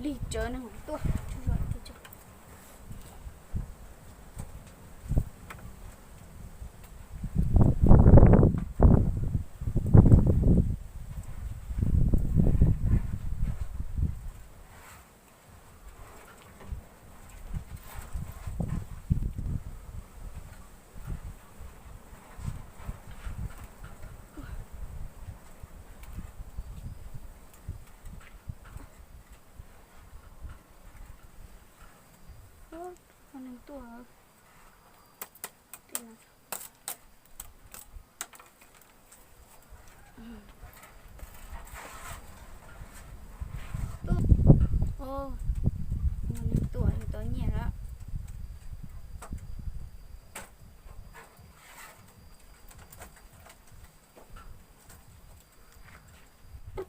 lig tsawv neeg tuaj. Neeg tuaj. Tuaj, neeg tuaj yus tau nyiaj lawm. Ub,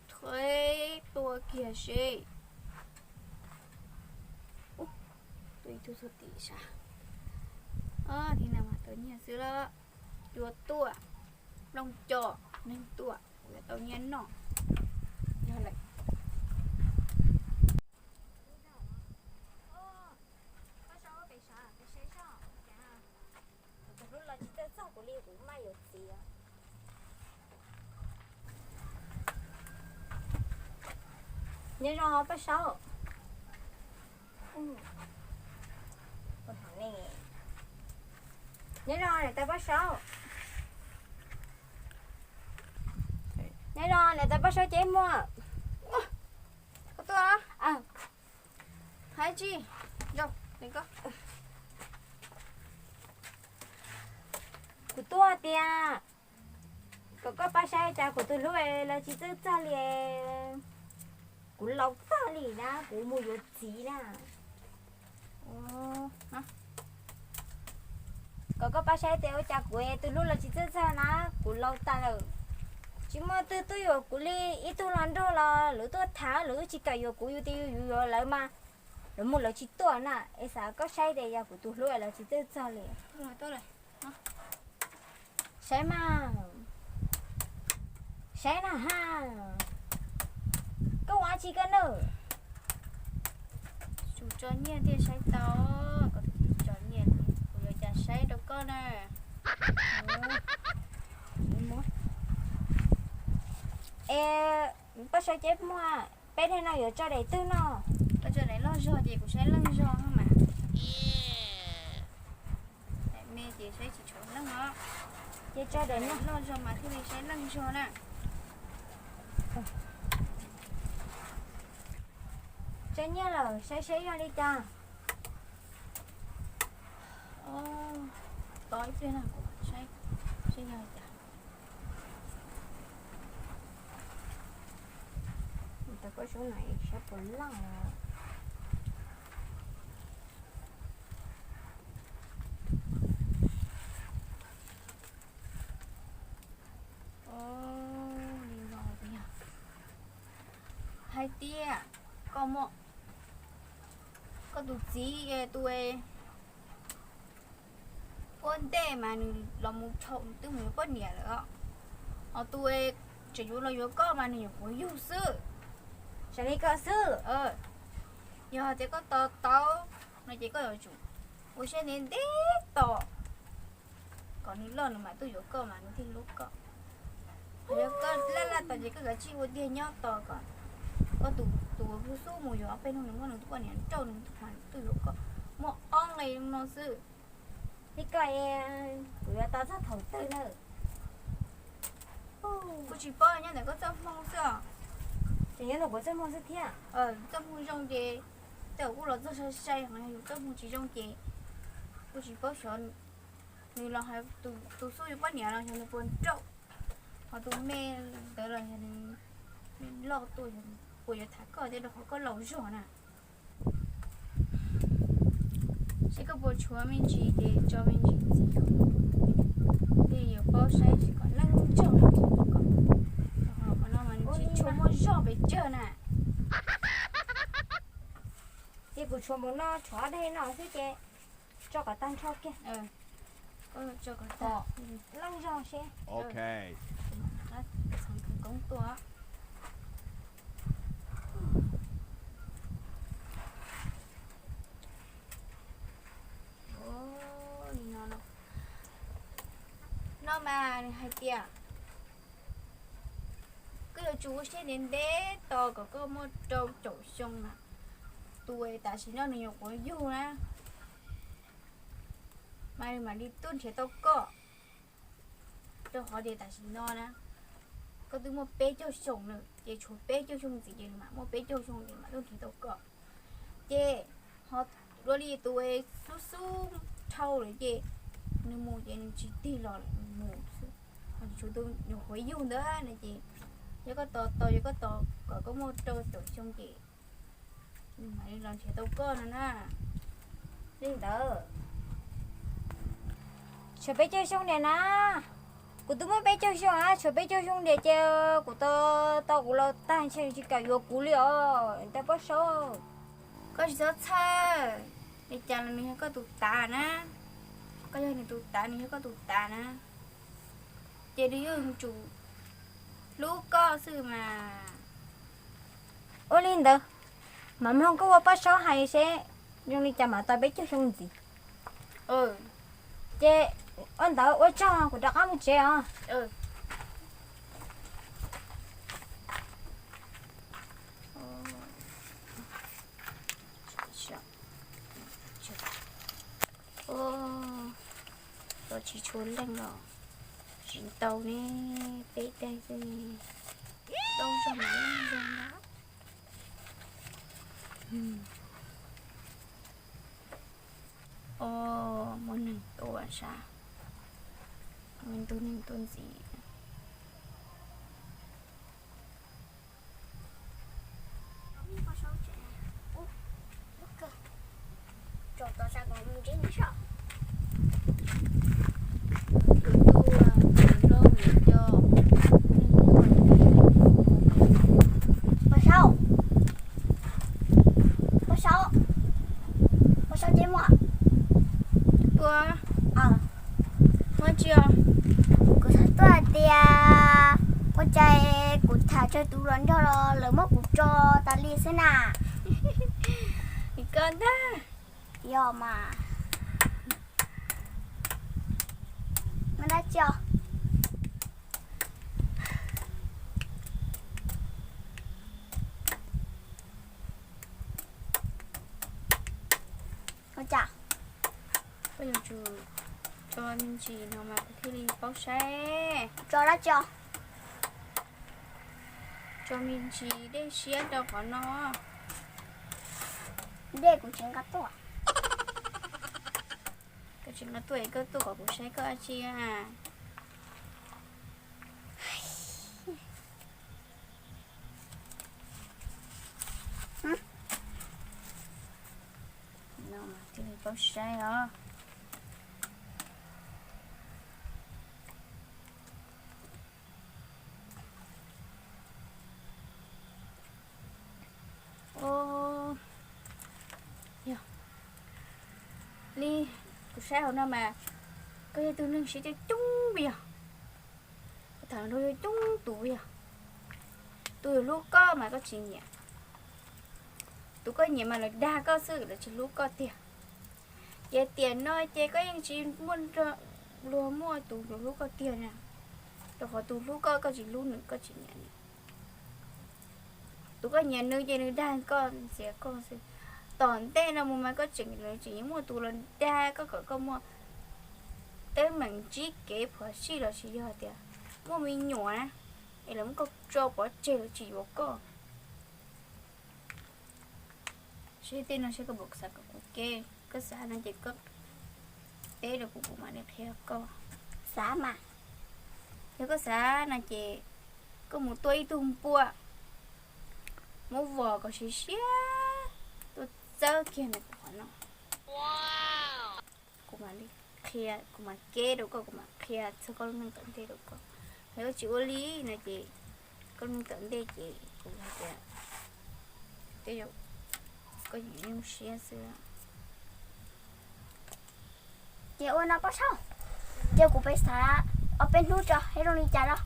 tua kiag seb. Ub, tua ib tug txog tim sav. Ob, thiab no mas tau nyiaj xwb lawm. Cua tuaj, nplooj co, neeg tuaj, kuv yuav tau nyiaj noj. Yog lawm. Kuv tus hlub los tsis txawj txog kuv li, kuv maj yuav txiv. Nyob zoo Paj Saub. Nyob zoo niam tais Paj Saub. Nyob zoo niam tais Paj Saub, ces muaj. Koj tuaj. Hais tsis zoo, kuv tuaj tias kom koj pab saib cas kuv tus hlub los tsis txawj txog li. Kuv laus tag li na, kuv mus yuav txiv na. Kom koj pab saib tias ua cas kuv tus hlub los tsis txawj txog na, kuv laus tas lawm. Tsis muaj twg tuaj yuav kuv li, ib tug los nrog los lawv tuaj tham, lawv twb tsis kam yuav kuv, yus tias yus yuav lawv mas lawv mus lawv tsis tuaj na. Es xav koj saib tias yog kuv tus hlub los tsis txawj txog li. Saib mas, saib na ha. Koj ua tsi koj na? Tsuas tso nyiaj thiaj saib tau, koj tso nyiaj, kuv yuav cas saib rau koj na. Es Paj Saub, ces muaj peb daim no yuav tso daim twg no? Koj tso daim loj zog ces kuv saib leej zog mas. Daim me ces saib tsis tshua leej os. Ces tso daim loj zog mas thiaj li saib leej zog na. Tso nyiaj lawm, saib saib yog li cas. Tov ib pliag na, kuv saib saib yog li cas. Tau koj saib na, saib puas loj. Hais tias koj muaj, koj tus txiv tus ua ntej mas nws los mus dhau, nws twb mus yuav poj niam lawm os. Ho tus tseem yuav los yuav koj mas nws nyuam qhuav yug xwb. Xav li koj xwb. Yog hais tias koj to taub no ces koj yuav tsum ua siab ntev ntev tos kom nws loj nws mam tuaj yuav koj mas nws thiaj hlub koj. Ho yog koj laj laj tos ces koj kav tsij ua tiag nyob tos kom koj tus, tus uas hu xub mus yuav ob peb hnub nws muab nws tus poj niam nrauj nws tuaj yuav koj. Muaj ob nqe no xwb. Li koj, kuv yuav tos txog thaum twg na? Kuv tsis paub, nyob ntawm koj txoj hmoo xwb os. Ces nyob ntawm kuv txoj hmoo xwb thiab. Txoj hmoo zoo ces tej zaum kuj los txog sai sai, ho yog yus txoj hmoo tsis zoo ces kuj tsis paub xyov nws los hais tus xub yuav poj niam los yog nws puas nrauj, ho tus me ntawd los yog nws loj tuaj, puas yuav tham koj thiab rau qhov koj laus zog na. Seb koj puas tshuav me ntsis ces tso me ntsis ntxiv, thiaj yuav paub saib tsis kom leej zog, qhov no mas nws tsis tshua muaj zog pes tsawg na. Ces kuv tshuav mus no, tshuav ob daim no xwb ces tso kom tag nrho kiag. Tso kom tag, leej zog seb. Txhoov koob tuaj. Mas nws hais tias koj yuav tsum ua siab ntev ntev tos kom koj muaj rau caum xyoo na. Tus tam sim no nws nyuam qhuav yug na, mas nws mam li tuaj nrhiav tau koj. Rau qhov tias tam sim no na, koj twb muaj peb caug xyoo lawm, ces tshuav peb caug xyoo ntxiv ces nws mam muaj peb caug xyoo ces mam tuaj nrhiav tau koj. Ces ho dua li tus xub xub dhau lawm ces nws mus ces nws tsis tig los lawm, nws mus xwb. Ho tsis tshuav tus nyuam qhuav yug ntawd no ces yog koj tos tos, yog koj tos kom koj muaj rau caum xyoo ces nws mam li los nrhiav tau koj no na. Li ntawd, tshuav peb caug xyoo ntiag na. Kuv twb muaj peb caug xyoo na, tshuav peb caug xyoo ntiag ces kuv tos tos kuv los tag ntshe nws tsis kam yuav kuv li os, tau Paj Saub. Koj tsis txhob txhawj, li cas los nws yog koj tus tav na. Koj yog nws tus tav, nws yog koj tus tav na, ces nws yuav tsum hlub koj xwb mas. Ua li ntawd, mam mloog koj ua Paj Saub hais seb zoo li cas mam tos peb caug xyoo ntxiv. Ces ua ntawd ua tsaug, kuv rov qab mus tsev os. Tsis tshua leej los tsis ntau ne, peb daim xwb ne, tau zog mas leej zog ntag. Os, muaj neeg tuaj sav, muaj tus neeg tuaj ntxiv. Paj Saub, Paj Saub, Paj Saub Ceeb Muas. Ua, ua tsi os? Kuv xav tuaj hais tias ua cas kuv tham tsawg tus hluas nraug los lawv muab kuv tso tas li xwb na. Koj ntag. Yog mas. Muaj dab tsi os? Ua cas? Koj yuav tsum tso me ntsis no mas kuv thiaj li paub saib. Tso dab tsi os? Tso me ntsis dej siab rau qhov no. Dej kuv tsis nqa tuaj. Koj tsis nqa tuaj es koj tuaj kom kuv saib koj dab tsi a? No mas thiaj li paub saib os. Yog li kuv saib hauv no mas koj yog tus neeg siab coob coob puas yog? Koj tham hluas nraug yog coob tus puas yog? Tus hlub koj mas koj tsis nyiam, tus koj nyiam mas lawv dag koj xwb, lawv tsis hlub koj tiag. Ces tiam no ces koj yeej tsis muaj luag muaj tus hlub koj tiag na, rau qhov tus hlub koj koj tsis hlub nws, koj tsis nyiam nws. Tus koj nyiam nws ces nws dag koj ntxias koj xwb. Tom ntej no mus mas koj tseem, lawv tseem yuav muaj tus los dag koj kom koj muaj teeb meem ntsib kev phom sij los sis yog tias muaj me nyuam na, es lawv muab koj tso pov tseg lawv tsis yuav koj. Seb tej no seb koj puas xav kom kuv keb, koj xav no ces koj teb rau kuv, kuv mam li qhia koj. Xav mas. Yog koj xav no ces koj mus tua ib tug npua, muab vos kom siav siab, tuaj txawb kiag ntawm kuv qhov no. Kuv mam li qhia, kuv mam keb rau koj, kuv mam qhia txog koj lub neej tom ntej rau koj. Yog koj tsis ua li no ces koj lub neej tom ntej ces kuv hais tias tej zaum koj yeej nyuaj siab xwb. Ces ua no Paj Saub, ces kuv pais xav ob peb hnub tso seb zoo li cas no.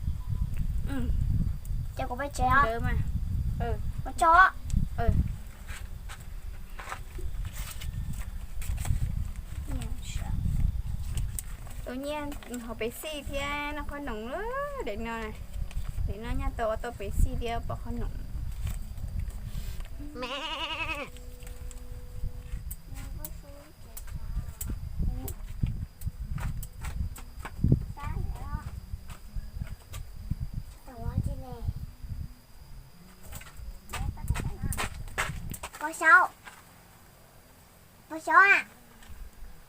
Ces kuv pais tsev os. Ua tsaug. Nyiaj haus pev xij thiab noj qhob noom lawm. Daim no, daim no nyaj tau ua tau pev xij thiab pom qhob noom. Pov xyov, pov xyov a,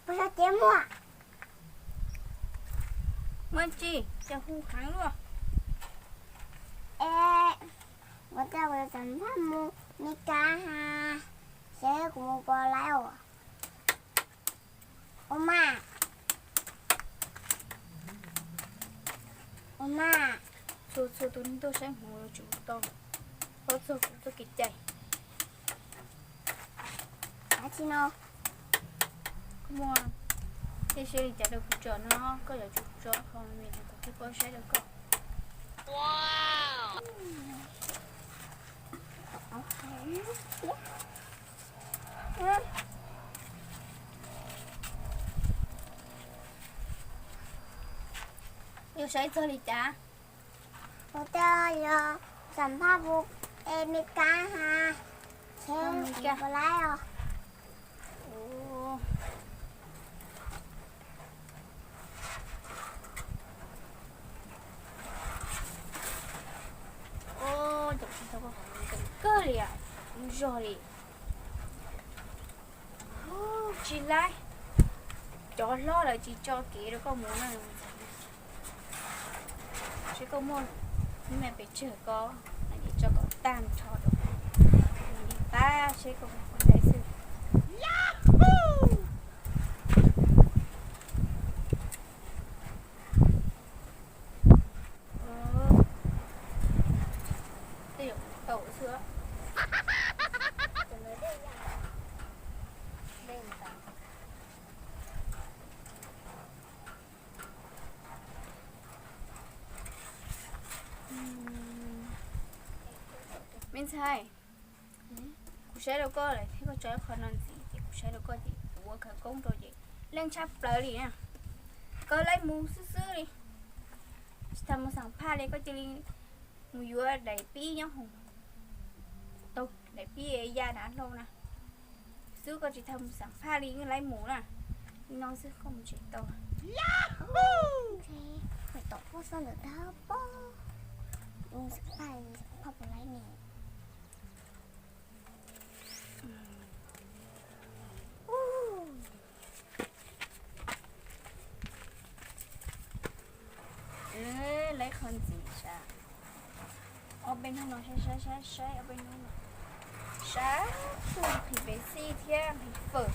pov xyov cev muag. Muaj tsi, cas hu heev luaj? Es, ua cas kuv xam phaj mus Mes Kas ha, seb kuv mus puas laib os. Ua mas, ua mas. Txhua txhua tus neeg tuaj saib hmoov los tsis ua tau, paub txog kuv txoj kev cai. Dab tsi no? Koj muaj tej siab li cas rau kuv tso no, koj yuav tsum tso qhov me me kuv thiaj paub saib rau koj. Yog saib txog li cas? Ua cas yog xam phaj mus Mes Kas ha, seb puas laib os. Kawg li, zog li. Tsis laib, cov hlob lawv tsis tso kev rau koj mus na. Seb koj muaj me pes tsawg ko, es tso kom tag nrho rau, li pab seb koj puas laib xwb. Tej zaum tau xwb. Me ntxhais, kuv saib rau koj lawm thiab koj tso ib qho no ntxiv ces kuv saib rau koj ces kuv ua khawv koob rau ces leej tshaj plaws li na. Koj laib mus xwb xwb li, tsis tas mus xam phaj li koj cia li mus yuav daim pib nyob hauv, tau daim pib ya dav hlau na xwb, koj tsis tas mus xam phaj li yeej laib mus na. Li no xwb koj mus tsev tau. Tom poj xoj ntawm tab pob, xam phaj, xam phaj puas laib ne. Laib qhov ntxiv saib. Ob peb hnub no saib saib saib saib ob peb hnub no. Saib, nqhis pev xij thiab nqhis fawm.